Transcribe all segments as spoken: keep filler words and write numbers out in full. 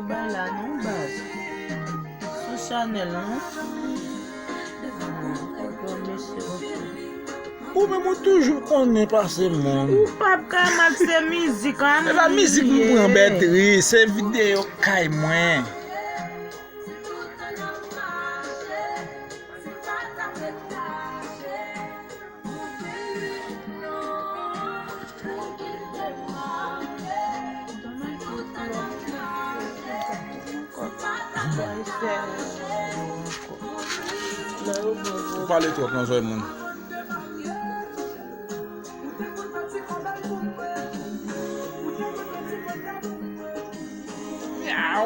Bay la non baz. Sou chanèl non. Ou menm ou toujou konnen pase moun. Ou p ap ka makse mizik an. E pa mizik m pran bètri, se videyo kay mwen. Ou pale twòp nan zòrèy moun. Myaw.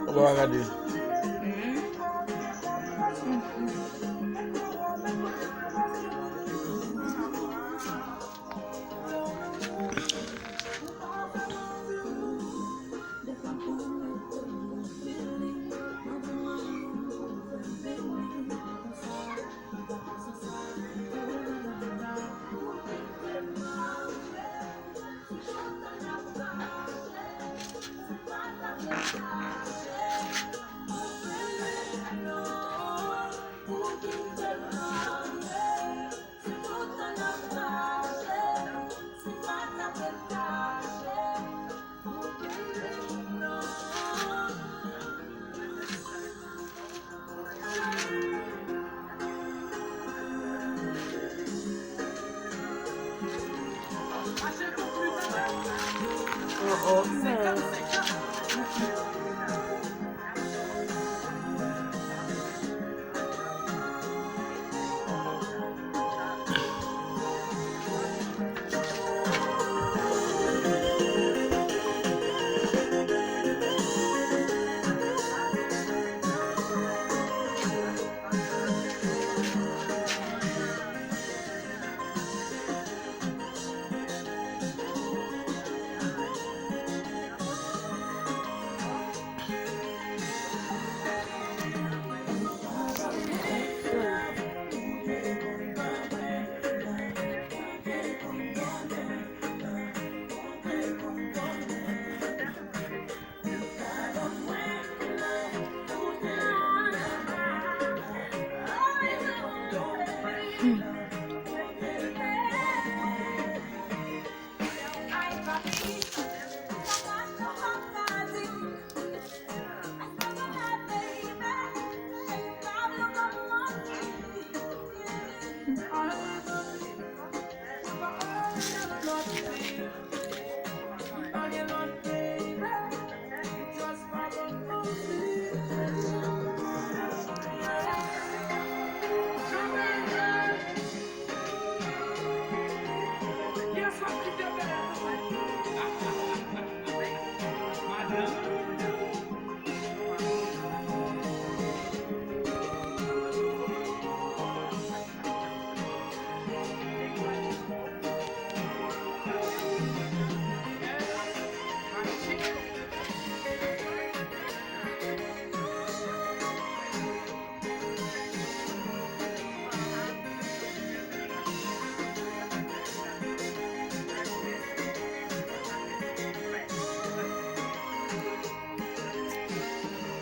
Ou pa gade.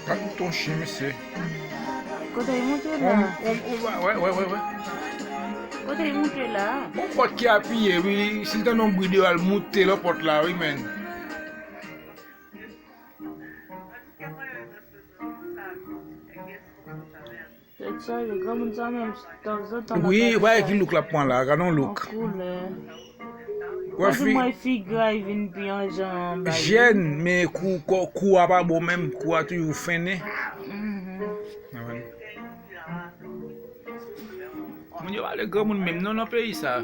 Gad yon ton chen, mesye. Kote li moute la? On, on, on, wè, wè, wè, wè. Kote li moute la? On pòt ki apiye, wi. Si l tande yon bri deyò a, l moute lòt pòt la, wi, men. Tèt chaje, granmoun sa menm, tanzantan l ap... Wi, ou pa wè ki look l ap pran la, gade yon look. An koulè. Wè fi, mwen figi a vin pi an jan bagay. Jèn, men kou, kou, kou a pa bon menm, kou a toujou fennen. Mhm. Moun yo pa vle granmoun menm non nan peyi sa.